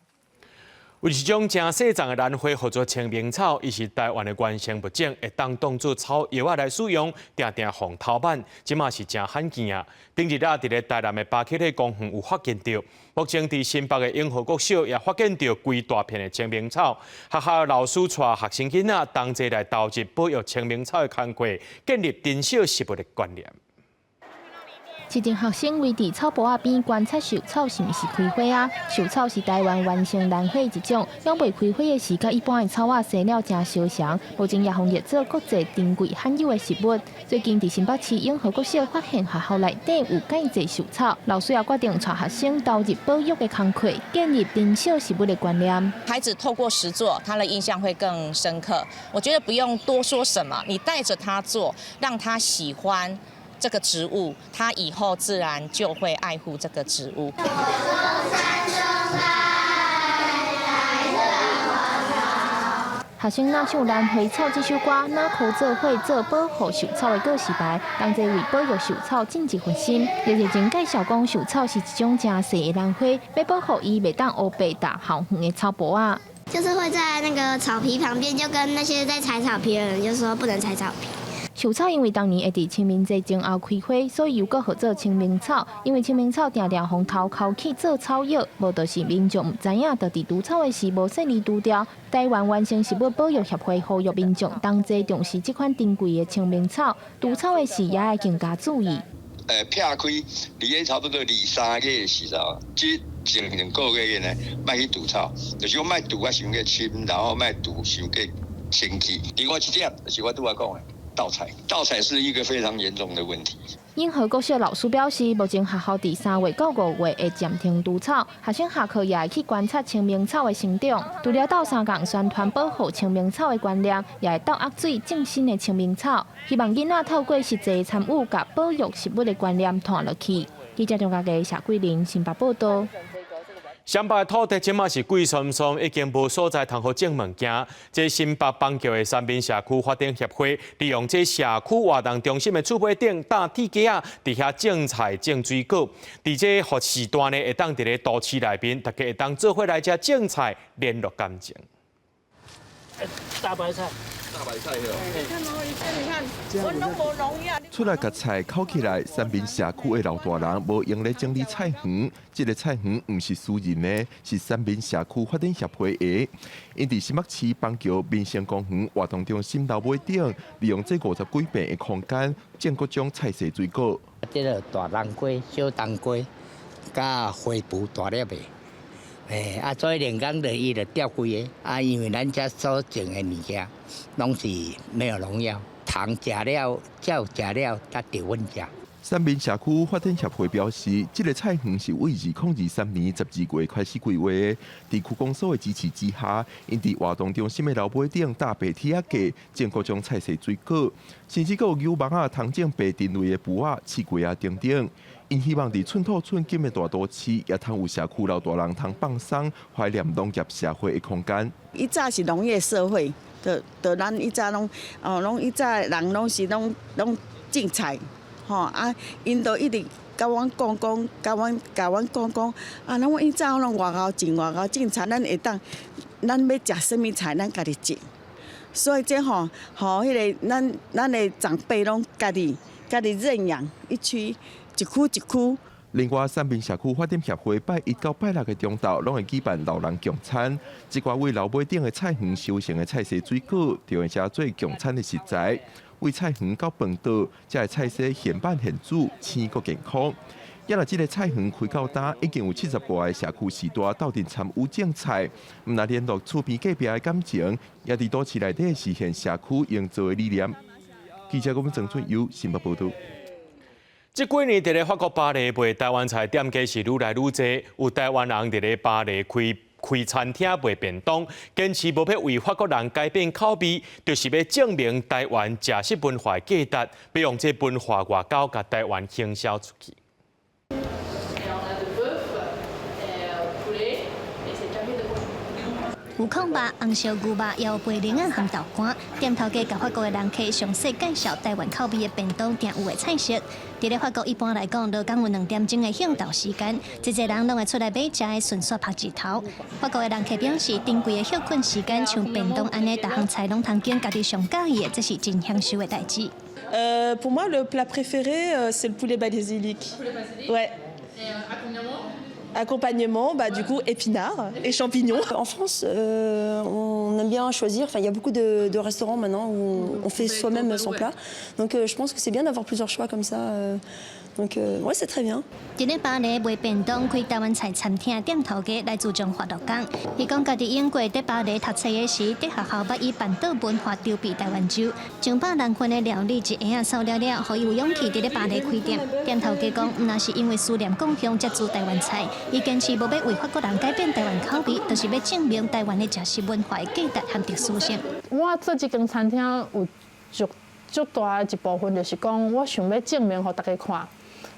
有一種誠細叢的蘭花，號做清明草，伊是台灣的原生物種，會當當做草藥仔來使用，定定防頭蟎，這馬是誠罕見啊！頂日啊，佇咧台南的巴克禮公園有發現著，目前佇新北的永和國小也發現著規大片的清明草。學校老師帶學生囡仔同齊來投入保育清明草的工課，建立珍惜食物的觀念。
一陣學生圍佇草埔仔邊觀察繡草是毋是開花啊？繡草是台灣原生蘭花一種，養未開花的時，佮一般的草仔生了誠相像，目前也予列做國際珍貴罕有的植物。最近佇新北市永和國小發現學校內底有蓋濟繡草，老師也決定帶學生投入保育的工課，建立珍惜食物的觀念。
孩子透過實作，他的印象會更深刻。我覺得不用多說什麼，你帶着他做，讓他喜歡這個植物，他以後自然就會愛護這個植物。
學生若唱《蘭花草》這首歌，若靠做伙做保護繡草的告示牌，同齊為保育繡草盡一份心。葉熱情介紹講，繡草是一種誠細的蘭花，欲保護伊，袂當烏白踏校園的草埔仔。
就是會在那個草皮旁邊，就跟那些在踩草皮的人就說不能踩草皮。
繡草因為當年會佇清明節前後開花，所以又閣號做清明草。因為清明草定定予偷摳去做草藥，無就是民眾毋知影，就佇除草的時無細膩除掉。台灣原生植物保育協會呼籲民眾同齊重視這款珍貴的清明草，除草的時也愛更加注意。
撇開佇咧差不多2、3月的時候，這前兩個月呢，莫去除草，就是講莫除啊傷過深，然後莫除傷過清氣。另外一點就是我拄仔講的。盜採，盜採是一個非常嚴重的問題。
永和國小老師表示，目前學校佇3月到5月會暫停除草，學生下課也會去觀察清明草的生長。除了鬥相共宣傳保護清明草的觀念，也會鬥壓水種新的清明草，希望囡仔透過實際參與，共保育食物的觀念傳落去。記者張家傑、謝桂玲新北報導。
新北的土地這馬是貴忪忪，已經無所在通予種物件。這新北板橋的三民社區發展協會利用這社區活動中心的厝尾頂搭鐵架仔，佇遐種菜、種水果。佇這個時段呢，會當佇咧都市內面，大家會當做伙來遮種菜，聯絡感情。
大白菜。
大白菜哦。
出來共菜囥起來，三民社區的老大人無閒咧整理菜園。這個菜園毋是私人的，是三民社區發展協會的。𪜶佇新北市板橋民生公園活動中心樓尾頂，利用這50幾坪的空間，種各種菜色水果。
這個大冬瓜、小冬瓜，佮花匏大粒的。欸，啊，所以連工就伊就吊規个，啊，因為咱遮所種的物件，攏是沒有農藥。糖食了，才有食了，才著阮食。
三民社區發展協會表示，這個菜園是為2023年12月開始規劃的，佇區公所的支持之下，𪜶佇活動中心的樓尾頂搭白鐵仔架，種各種菜色水果，甚至閣有牛蒡仔通種白甜類的匏仔、刺瓜仔等等。𪜶希望佇寸土寸金的大都市，也通有社區老大人通放鬆、懷念農業社會的空間。
以早是農業社會，就就咱以早攏哦，攏以早人攏是攏攏種菜，吼啊，𪜶都一直共阮講講，共阮共阮講講，啊，咱以早攏外口種外口種菜，咱會當，咱欲食啥物菜，咱家己種。所以這吼，吼，彼个咱咱的長輩攏家己家己認養一區。一區一區。
另外，三民社區發展協會拜一到拜六的中晝，攏會舉辦老人共餐。這寡為樓尾頂的菜園收成的菜色水果，就會成做共餐的食材。為菜園到飯桌，這个菜色現挽現煮，鮮閣健康。也若這个菜園開到今，已經有70外个社區序大鬥陣參與種菜，毋但聯絡厝邊隔壁的感情，也佇都市內底實現社區營造的理念。記者郭曾俊友新北報導。
這幾年佇咧法國巴黎賣台灣菜店家是愈來愈濟，有台灣人佇咧巴黎開開餐廳賣便當，堅持無欲為法國人改變口味，就是欲證明台灣食食文化的價值，欲用這文化外交共台灣行銷出去。
有炕肉、紅燒牛肉，也有白靈仔含豆乾。店頭家共法國的人客詳細介紹台灣口味的便當定有的菜色。佇咧法國一般來講，逐工有2點鐘的歇晝時間，濟濟人攏會出來買食的，順紲曝日頭。法國的人客表示，珍貴的歇睏時間，像便當按呢，逐項菜攏通揀家己上佮意的，這是真享受的代誌。
Pour moi, le plat préféré, c'est le poulet basilic. Ouais. Accompagnement, bah, du coup, épinards et champignons.
En France, on aime bien choisir. Enfin, il y a beaucoup de restaurants maintenant où on fait soi-même son plat. Donc, je pense que c'est bien d'avoir plusieurs choix comme ça. Donc, ouais, c'est très bien.
佇咧巴黎賣便當、開台灣菜餐廳店頭家來自彰化鹿港。伊講家佇英國佇巴黎讀冊的時，佇學校捌以辦桌文化籌備台灣粥，上百人份的料理一下仔掃了了，予伊有勇氣佇咧巴黎開店。店頭家講，毋但是因為思念故鄉才煮台灣菜，伊堅持無欲為法國人改變台灣口味，就是欲證明台灣的食食文化的價值和特殊性。
我做這間餐廳有足足大的一部分，就是講我想欲證明予大家看。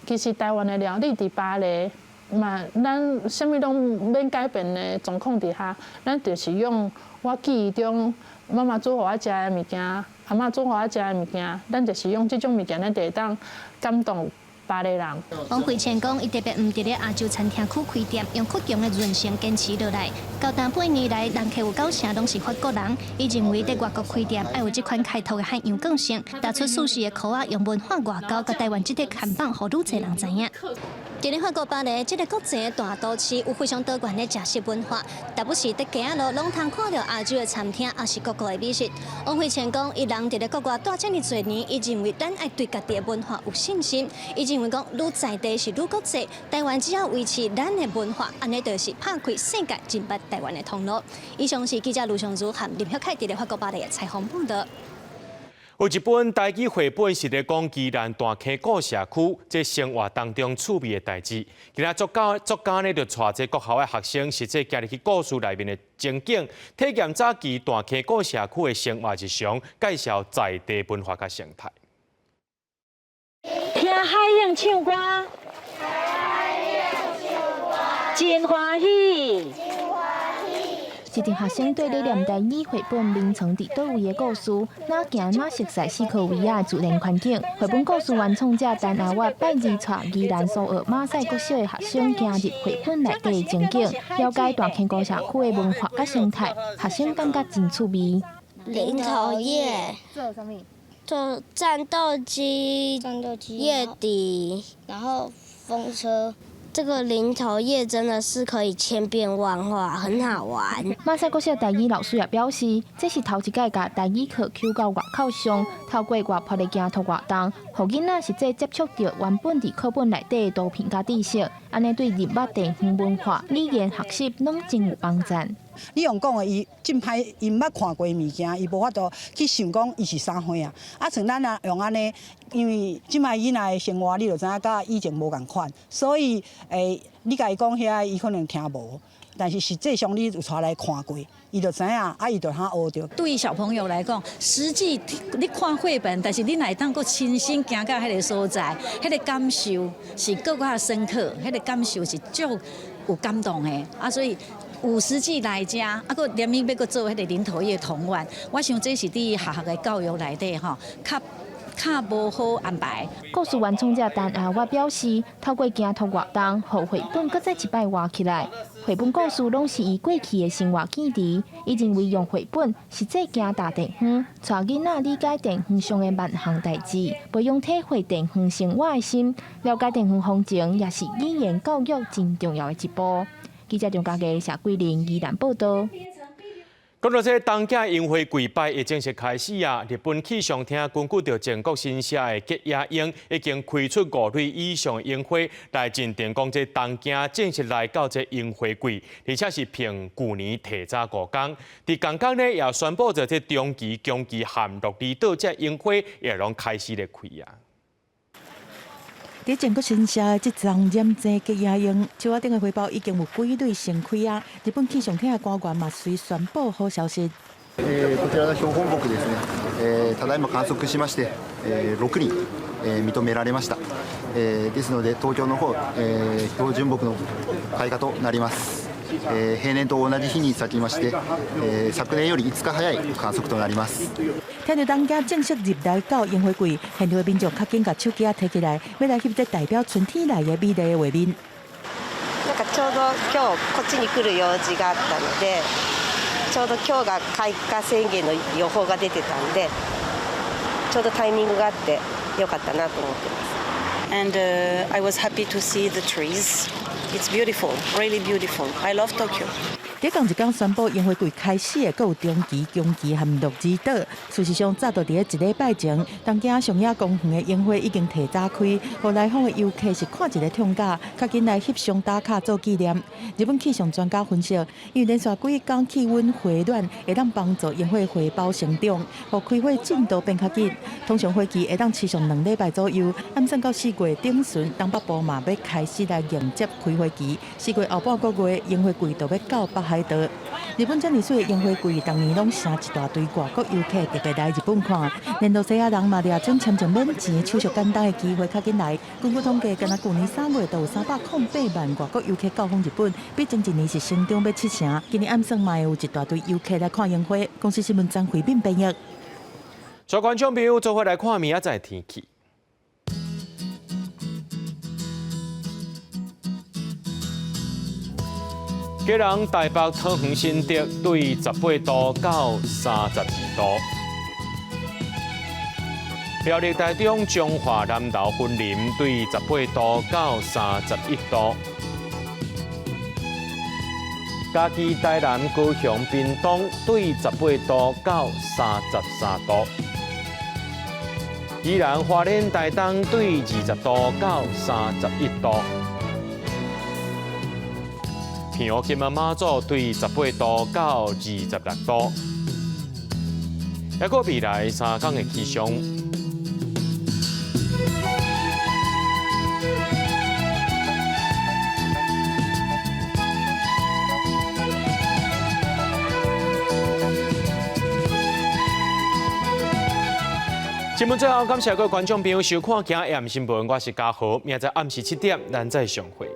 其實台灣的料理佇巴黎嘛，咱啥物攏免改變的狀況底下，咱就是用我記憶中媽媽煮予我食的物件，阿嬤煮予我食的物件，咱就是用這種物件，咱就會當感動巴黎人。
王惠倩講，伊特別毋佇咧亞洲餐廳區開店，用倔強的韌性堅持落來。到今八年來，人客有九成攏是法國人。伊認為佇外國開店愛有這款開拓的海洋個性，踏出舒適的箍仔，用文化外交共台灣這塊看板，予愈濟人知影。佇咧法國巴黎這个國際的大都市，有非常多元的食食文化，但不時佇街仔路攏通看著亞洲的餐廳，抑是各國的美食。王惠倩講，伊人佇咧國外蹛遮爾濟年，伊認為咱愛對家己的文化有信心。伊認為講，愈在地是愈國際，台灣只要維持咱的文化，按呢就是拍開世界認捌台灣的通路。以上是記者盧尚如和林曉凱佇咧法國巴黎的採訪報導。
有一本台語繪本是咧講宜蘭大坑古社區這生活當中趣味的代誌。今仔作家作家呢，就帶這國校的學生，實際行入去故事內面的情景，體驗早期大坑古社區的生活日常，介紹在地文化佮生態。
聽海鶯唱歌，真歡喜。
一陣學生對咧念台語繪本眠藏佇佗位的故事，哪行哪熟悉四箍圍仔的自然環境。繪本故事原創者陳阿月拜二帶宜蘭蘇澳馬賽國小的學生行入繪本內底的情景，了解大坑古社區的文化佮生態，學生感覺真趣味。
零头叶。
做啥物？
做战斗机、叶底，然后风车。這個零頭葉真的是可以千變萬化，很好玩。
馬賽國小台語老師也表示，這是頭一擺共台語課 Q 到外口上，透過活潑的行托活動，予囡仔實際接觸著原本佇課本內底的圖片佮知識，按呢對認捌地方文化、語言學習攏真有幫助。
你用講的，伊真歹，伊毋捌看過物件，伊無法度去想講伊是啥貨啊。啊，像咱啊用按呢，因為這擺囡仔的生活，你就知影佮以前無仝款，所以你共伊講遐，伊可能聽無，但是實際上你有帶來看過，伊就知影，啊，伊就通學著。
對小朋友來講，實際你看繪本，但是你若會當閣親身行到彼个所在，彼个感受是閣較深刻，彼个感受是足有感動的啊，所以。有實際來遮，啊，閣連伊欲閣做彼个零頭葉童玩，我想這是佇學校的教育內底吼，較較無好安排。
故事原創者陳阿我表示，透過行托活動，予繪本閣再一擺活起來。繪本故事攏是伊過去的生活記憶，伊認為用繪本實際行大地方，帶囡仔理解地方上的萬項代誌，培養體會地方生活的心，了解地方風情，也是語言教育真重要的一步。記者張家傑、謝桂玲、宜蘭報道。
講到這東京櫻花季拜已正式開始啊！日本氣象廳根據著靖國神社的吉野櫻已經開出5蕊以上的櫻花，來認定講這東京正式來到這櫻花季，而且是憑舊年提早5天。佇同工呢，也宣布著這長崎、宮崎和鹿兒島這櫻花也攏開始咧開啊。
佇靖國神社的這叢染青吉野櫻，樹仔頂的花苞已經有幾蕊盛開啊！日本氣象廳的官員嘛隨宣布好消息。
こちらの標本木ですね。ただいま観測しまして、6輪認められました。ですので東京の方、標準木の開花となります。平年と同じ日に咲きまして、昨年より5日早い観測となります。
聽著東京正式入來到櫻花季，現場的民眾較緊共手機仔提起來，欲來翕這代表春天來的美麗的畫面。
なんかちょうど今日こっちに來る用事があったので、ちょうど今日が開花宣言の予報が出てたんで、ちょうどタイミングがあってよかったなと思ってます。
And I was happy to see the trees. It's beautiful, really beautiful. I love Tokyo.
佇仝一工宣布櫻花季開始的，閣有長崎、宮崎和鹿兒島。事實上，早就佇咧一禮拜前，東京上野公園的櫻花已經提早開，予來訪的遊客是看一个痛甲，較緊來翕相打卡做紀念。日本氣象專家分析，因為連續幾工氣溫回暖，會當幫助櫻花花苞成長，予開花進度變較緊。通常花期會當持續2禮拜左右，按算到4月頂旬，東北部嘛欲開始來迎接開花期。4月後半個月，櫻花季就欲到北海道。日本遮爾媠的櫻花季，逐年攏成一大堆外國遊客特別來日本看，連露西亞人嘛掠準簽證免錢、手續簡單的機會，較緊來。根據統計，干焦舊年3月就有308萬外國遊客到訪日本，比前一年是成長欲7成。今年按算嘛會有一大堆遊客來看櫻花。公視新聞張惠敏編譯。
所觀眾朋友，做伙來看明仔載天氣。基隆、台北、桃園、新竹對18度到32度；苗栗、台中、彰化、南投、雲林對18度到31度；嘉義、台南、高雄、屏東對18度到33度；宜蘭、花蓮、台東對20度到31度。澎湖、金門、馬祖對18度到26度，抑閣未來3天的氣象。節目最後，感謝各位觀眾朋友收看《今日新聞》，我是嘉豪，明仔載暗時7點，咱再相會。